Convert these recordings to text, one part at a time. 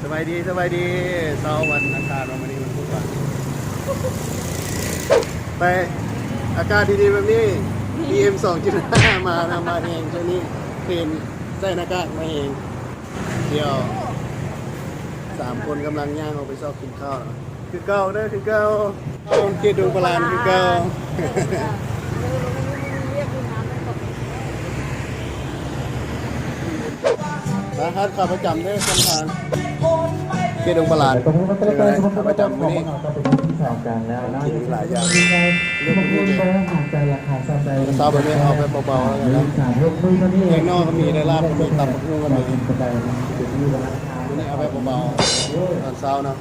ສະບາຍດີ ສະບາຍດີ ເຊົ້າວັນອັງຄານ ມື້ນີ້ວັນພຸດຫວາ ໄປ ອາກາດດີໆແບບນີ້ ພີເອັມສອງຈຸດຫ້າ ມານຳ ມາແຮງ ຊ່ວງນີ້ເທຣນໃສ່ໜ້າກາກມາແຮງ. ດຽວສາມຄົນກຳລັງຍ່າງອອກໄປຊອກກິນເຂົ້າເນາະ ຄືເກົ່າເດີ ຄືເກົ່າ ເຂດດົງປະຫຼານຄືເກົ່າ. ມາຮ້ານຂາປະຈຳເດີ ສຳພານ ເຂດດົງປະຫຼານ ເປັນຈັ່ງໃດຂາປະຈຳມື້ນີ້? ກິນມີຫຼາຍຢ່າງ ເລືອກກິນເລີຍ. ເຊົ້າແບບນີ້ເອົາແບບເບົາໆແລ້ວກັນນະ ແກງໜໍ່ກໍມີເດີ ລາບກໍມີ ຕຳບັກຫຸ່ງກໍມີ. ມື້ນີ້ເອົາແບບເບົາໆ ຕອນເຊົ້າເນາະ.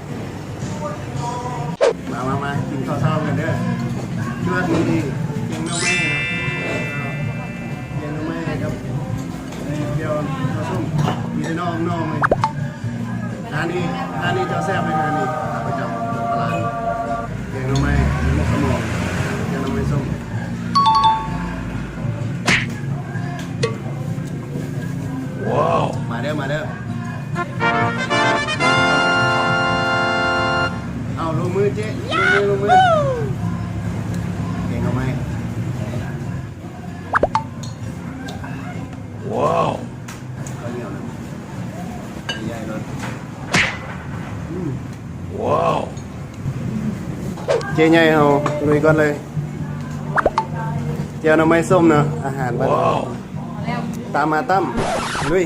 ມາ ມາ ມາ ກິນເຂົ້າເຊົ້າກັນເດີ. ຈວດ ມື້ນີ້ແກງໜໍ່ໄມ້ນະ ແກງໜໍ່ໄມ້ກັບ ດຽວເຂົ້າສົ້ມ ມີແຕ່ໜໍ່ ໜໍ່ໄມ້. ຮ້ານນີ້ ຮ້ານນີ້ເຈົ້າແຊບເລີຍ ຮ້ານນີ້ປະຈຳຕະຫຼາດ ແກງໜໍ່ໄມ້ ໝົກຂະໝໍ້ ແກງໜໍ່ໄມ້ສົ້ມ. ວ້າວ ມາເດີ ມາເດີ. ເອົາ ລົງມືເຈ້ ລົງມື ລົງມື. ແກງໜໍ່ໄມ້ ວ້າວ ເຂົ້າໜຽວນຳ ໃຫຍ່ໆເລີຍ. ອືມ ວ້າວ ເຈ້ໃຫຍ່ເຮົາລຸຍກ່ອນເລີຍ. ແຈ່ວໜໍ່ໄມ້ສົ້ມເນາະ ອາຫານບ້ານເຮົາ. ຕາມມາຕັ້ມ ລຸຍ.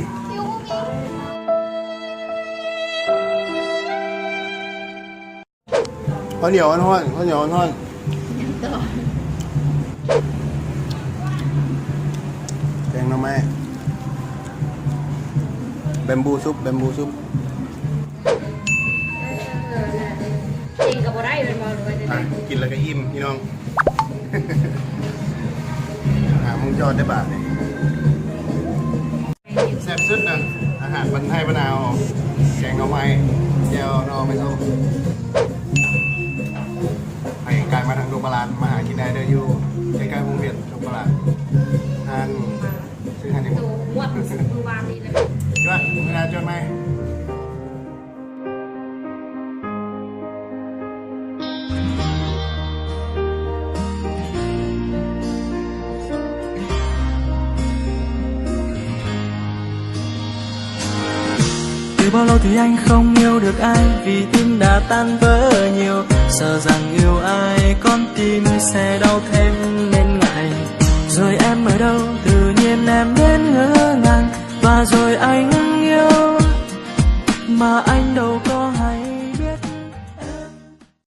ເຂົ້າໜຽວຮ້ອນໆ ເຂົ້າໜຽວຮ້ອນໆ. ແກງໜໍ່ໄມ້ ແບມບູຊຸບ ແບມບູຊຸບ. ເອີ ກິນກໍບໍ່ໄດ້ແມ່ນບໍ່ ຫຼືວ່າຈັ່ງໃດ? ອ່ະ ກິນແລ້ວກໍອີ່ມພີ່ນ້ອງ. ຫາໝ່ອງຈອດໄດ້ບາດນີ້. ແຊບສຸດນະ ອາຫານບ້ານໄຮ່ບ້ານນາເຮົາ ແກງໜໍ່ໄມ້ ແຈ່ວໜໍ່ໄມ້ສົ້ມ. ໃຜກາຍມາທາງດົງປະຫຼານ ມາຫາກິນໄດ້ເດີ ຢູ່ໃກ້ໆໂຮງຮຽນດົງປະຫຼານ. ຮ້ານ ຊື່ຮ້ານຫຍັງ? ໂຕງວດມື້ວານນີ້ແຫຼະ. ຈວດ ມື້ໜ້າຈວດໃໝ່.